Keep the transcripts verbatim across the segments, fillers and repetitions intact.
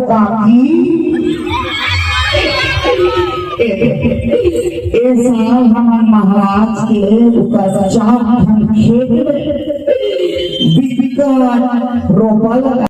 बाकी ए, ए साल हमन महाराज के ऊपर चार ठन खेत में बिकट रोपा लगा।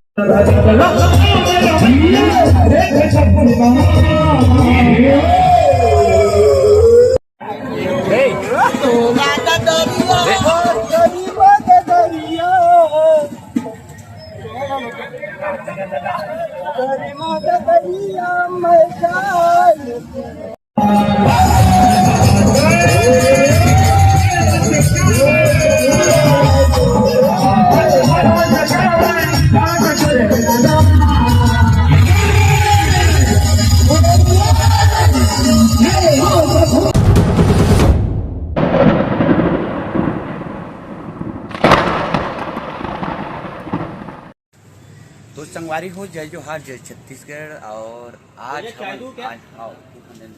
तो संगवारी हो, जय जोहार, जय छत्तीसगढ़। और आज भैया, चाय हमन, दूँ क्या? आज, आओ, तू खंडन।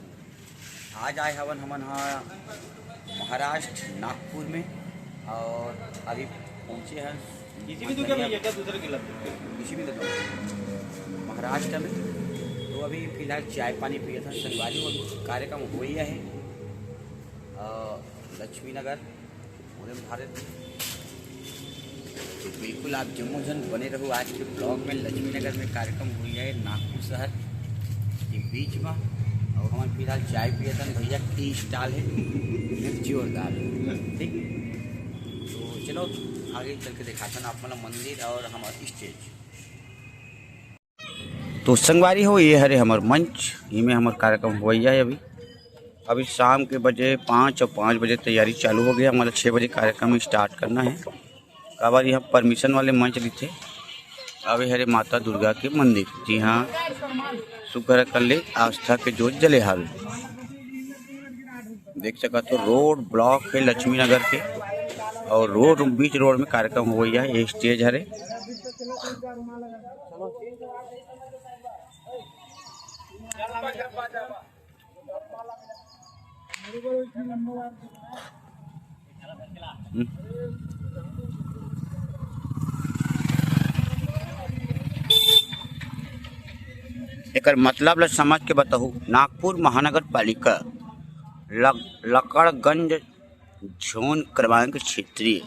आज आए हवन हमन हा महाराष्ट्र, नागपुर में, और अभी पहुँचे हैं किसी भी दूँ क्या भैया, क्या दूसरे गिलास? किसी भी दे दो। महाराष्ट्र में। तो अभी फिलहाल चाय पानी पिए था संगवारी, और कार्यक्रम हो ही है। अ, लक्ष्मी नगर, पूरे भारत में। तो बिल्कुल आप जम्मो झन बने रहू आज के ब्लॉग में। लक्ष्मी नगर में कार्यक्रम हुई है नागपुर शहर के बीच में, और हमन फिलहाल चाय पिए थन। भैया टी स्टॉल है, जोरदार है, ठीक। तो चलो आगे चल के दिखाथन आप मन ला मंदिर और हमार स्टेज। तो संगवारी हो, ये हरे हमर मंच, इमे हमर कार्यक्रम होवइया है अभी। अभी शाम के बजे पाँच और पाँच बजे तैयारी चालू हो गया। हमारा छः बजे कार्यक्रम स्टार्ट करना है, काबर यहाँ परमिशन वाले मंच रहिथे। अब ये हरे माता दुर्गा के मंदिर, जी हाँ, सुग्घर अकन ले आस्था के जोत जले हावे। देख सकत हो, रोड ब्लॉक है लक्ष्मी नगर के, और रोड, बीच रोड में कार्यक्रम होवइया है। ये स्टेज हरे। हम्म। एकर मतलब ला समझ के बताहू। नागपुर महानगर पालिका, लक-, लकड़गंज, जोन क्रमांक क्षेत्रीय।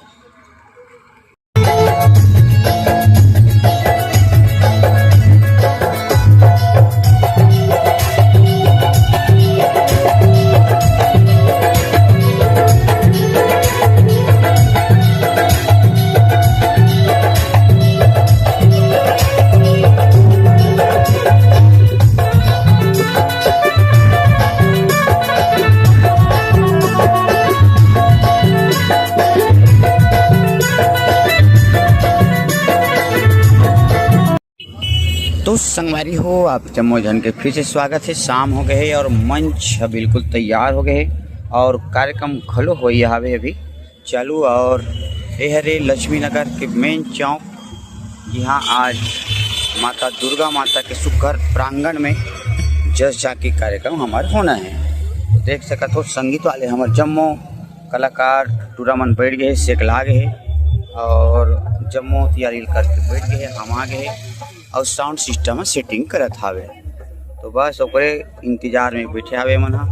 तो संगवारी हो, आप जम्मो झन के फिर से स्वागत है। शाम हो गए है और मंच ह बिल्कुल तैयार हो गए है और कार्यक्रम घलो होई हावे अभी चालू। और ये हरे लक्ष्मी नगर के मेन चौक, यहाँ आज माता दुर्गा माता के सुग्घर प्रांगण में जस जाके कार्यक्रम हमार होना है। तो देख सकत हो, संगीत वाले हमार जम्मो कलाकार टूरा मन बैठ गए, सेकला गए और जम्मो तैयारी करके बैठ गए, हम आ गए और साउंड सिस्टम में सेटिंग करत हावे। तो बस ओकरे इंतजार में बैठे हावे मन हा।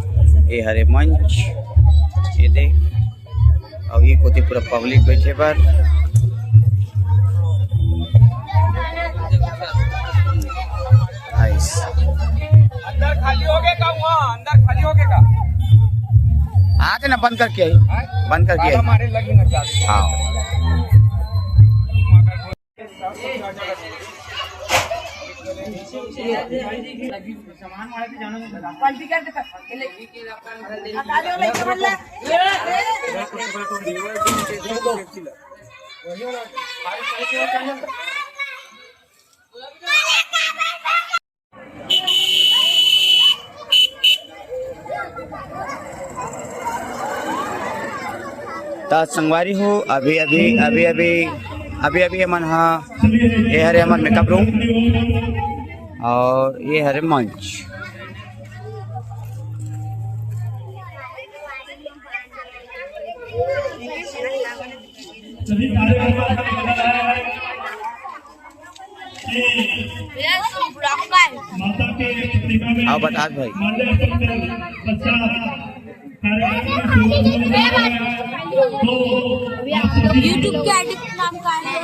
ये हरे मंच, ये देख, अउ ये कोती पूरा पब्लिक बैठे बर। नाइस। अंदर खाली हो गए का? वहाँ अंदर खाली हो गए का? आते ना, बंद करके आई, बंद करके आई। ताला मारे लगी ना चाबी। हाँ। त संगवारी हो, अभी अभी अभी अभी अभी अभी हमन हा, ये हरे हमर मेकअप रूम और ये हरे मंच। आओ, बता भाई। YouTube के आईडी नाम का है?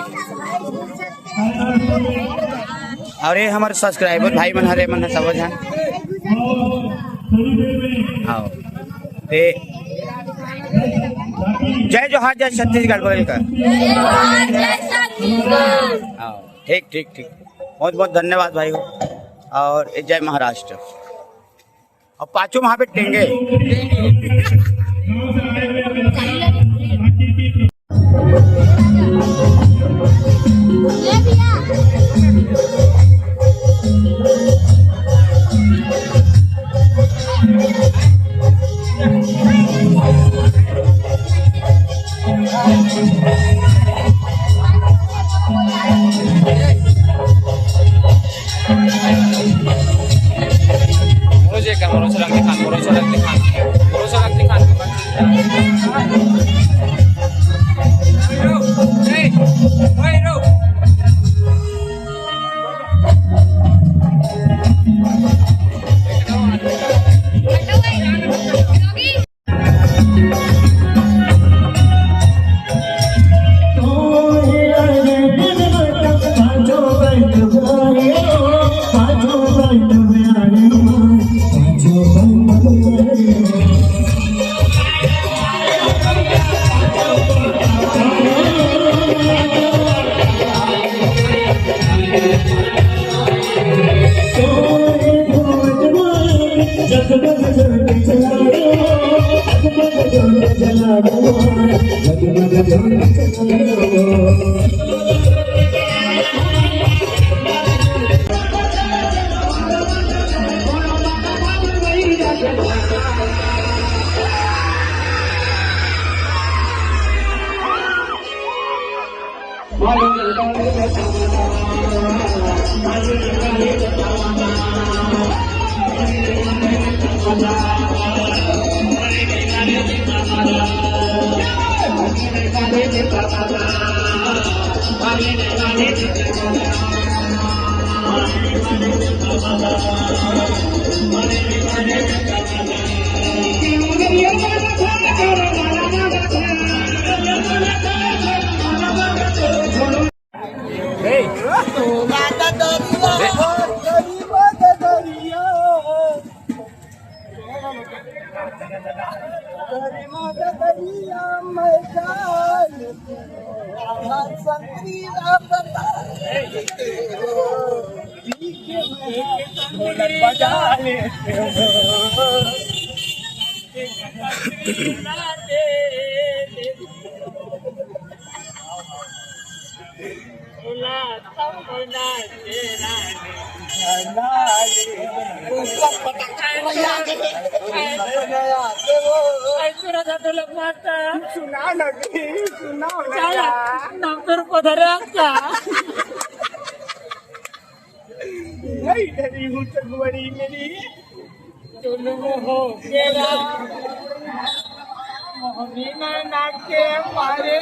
और ये हमारे सब्सक्राइबर भाई मन हरे मन सब झन। हाँ, ते जय जोहार, जय छत्तीसगढ़ बोले का। जय जोहार, जय छत्तीसगढ़। हाँ, ठीक, ठीक, ठीक। बहुत, बहुत धन्यवाद भाई हो। और जय महाराष्ट्र। और पाछू वहाँ पे टेंगे। भरोसे कर, भरोसे रख दिखान, भरोसे रख दिखान, भरोसे रख दिखान। सुना ना, सुना ना। नंबर पधरे आता। नहीं डरी हूँ सगवड़ी मेरी। चुलबुल हो गेला मोहनी नैना के मारे।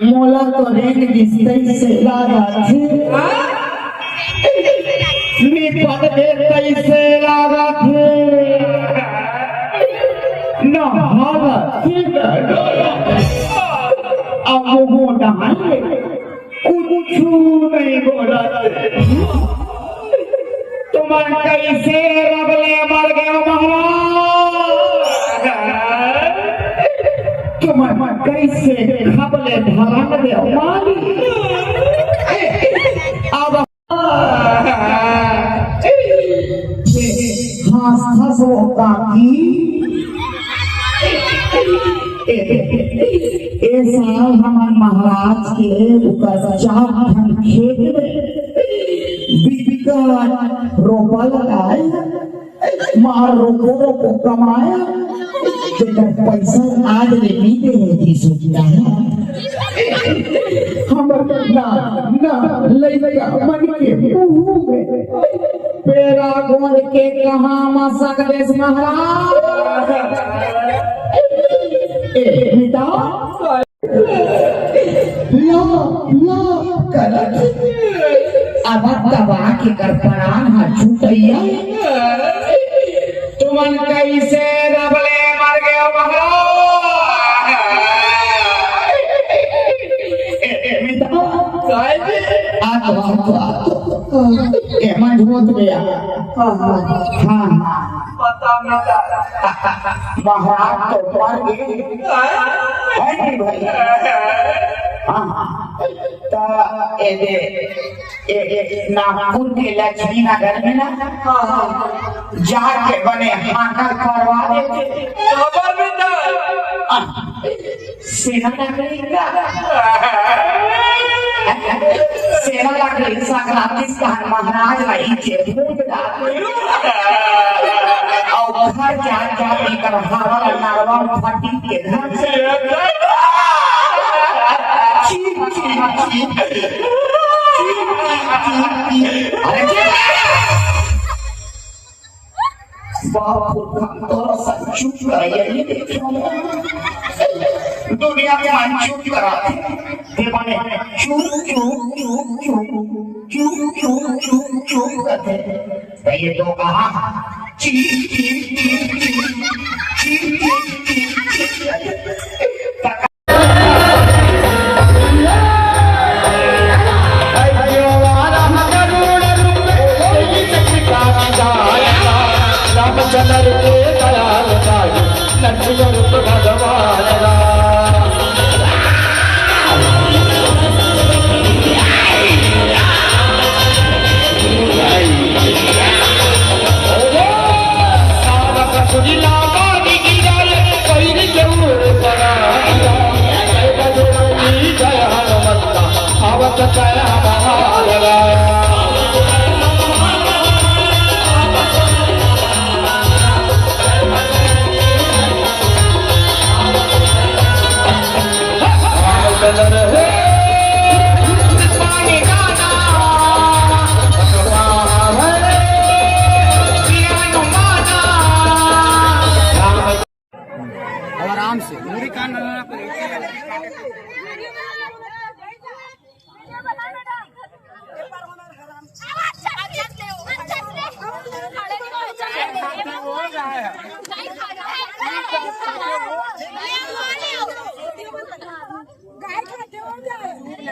मोला तो रेंग दिस तइसे लागत हे। निपट दे तइसे लागत हे। न हालत हे, न डोलत हे। अब मुंह डहाई ले। कुछु नइ बोलत। तुमन कइसे रब ले मर गेव महाराज? तुमन कइसे खप ले धरम देव मालिक? अब हाँसथस वो काकी। ए, ए साल हमन महाराज के उकर चार ठन खेत में बिकट रोपा लगाए, मार रोपो रोपो कमाए, जेकर पैसा आज ले नइ दे हे जी सुनता है। हमर ना, ना, लइका मन के मुंह में पेरा गोंद के कहाँ मसक देस महाराज। ए, बेटा, ला, ला, करत। अब दबा के कर परान हा छूटइया। तुमन कइसे रब ले मर गेव महाराज? ए, ए, मिता। काय जी? आ तो, आ तो, आ तो। ए, मन होत गया। हाँ, हाँ। हाँ, हाँ। पता मिता। महाराज तो मर गे। हाँ। है नहीं भाई? हाँ, हाँ। त ए दे, ए, ए, नागपुर के लक्ष्मी नगर में ना, हाँ, हाँ। जाके बने हाकल करवा देते। खबर में तो। हाँ। सेना लकड़ी का। सेना लकड़ी सकरातीस कहन महाराज ला इचे फूट डाल। अउ घर जा, जा के कर हवा ला नरवा फटी के घर से। चीप, चीप, चीप। चीप, चीप, चीप, चीप। अरे चुप। बाप रे, तोरा सा चुप रहिए, ये देखो। दुनिया के मन चुप करा। ते बने चुप, चुप, चुप, चुप, चुप, चुप, चुप, चुप करते। तो ये तो कहा, चीप, चीप, चीप, चीप। आराम से, मुड़ी कान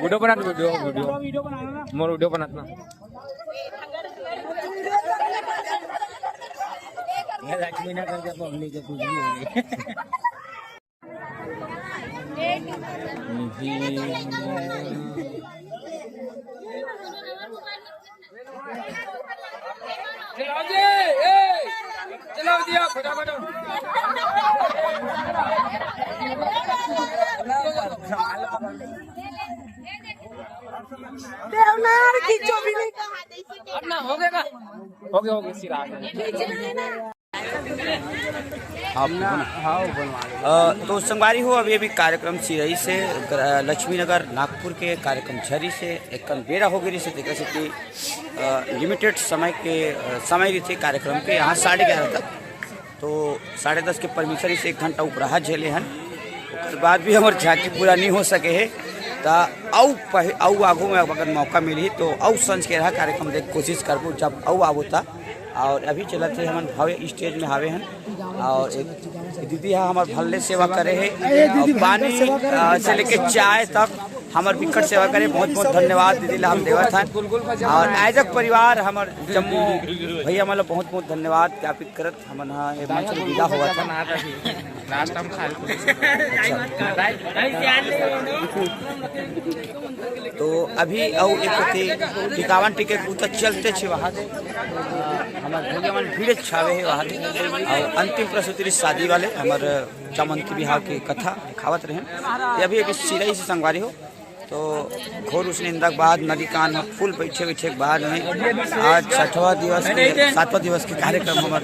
वीडियो बनात, वीडियो, वीडियो। मोर वीडियो बनात ना। ये लक्ष्मी नगर के पब्लिक के कुछ भी हो गई। चलाओ जी, ए, चलाओ जी, आप अब ना हो गया, हो गया, हो गया, सिरा। अ, तो संगवारी हो, अभी अभी कार्यक्रम सिरई से, अ, लक्ष्मी नगर नागपुर के कार्यक्रम झरी से एक बेरा हो गई से, तेकर से कि, अ, लिमिटेड समय के, अ, समय रहिथे कार्यक्रम के, यहाँ साढ़े ग्यारह तक। तो साढ़े दस के परमिशन से एक घंटा उपराहा झेले हन। ओकर बाद भी हमर झांकी पूरा नहीं हो सके हे, त अउ पह-, अउ आगू में अगर मौका मिलही तो अउ संझ के रहा कार्यक्रम देख कोशिश करबो, जब अउ आबो त। और अभी चलत हे हमन भव्य स्टेज में हावे हन, और एक दीदी हा हमर भल्ले सेवा करे हे, और पानी, अ, से लेके चाय तक हमर बिकट सेवा करे। बहुत बहुत धन्यवाद दीदी ला हम देवत हन, और आयोजक परिवार हमर जम्मो भैया मन ला बहुत बहुत धन्यवाद ज्ञापित करत हमन हा ये मंच ले विदा होवत हन। लास्ट टाइम खा तो अभी अउ एक कोती टिकावन टिके के उतर चलते छे वहाँ दे। हमर भैया मन भीड़ छावे हे वहाँ दे। और अंतिम प्रस्तुति रही शादी वाले, हमर चमन के बिहाव के कथा दिखावत रहे। ये अभी एक सिरई से संगवारी हो, तो घोर उसने इंदा के बाद नदी कान ह फुल बैठे बैठे के बाद में आज छठवां दिवस के, सातवां दिवस के कार्यक्रम हमर,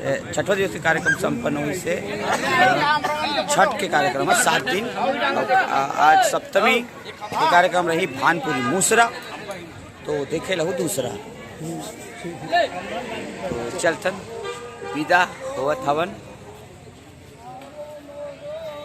ए, छठवां दिवस के कार्यक्रम संपन्न हुई से छठ के कार्यक्रम है सात दिन। आ, आज सप्तमी के कार्यक्रम रही भानपुरी मुसरा, तो देखे लहू दूसरा। तो चलथन विदा होवत हवन।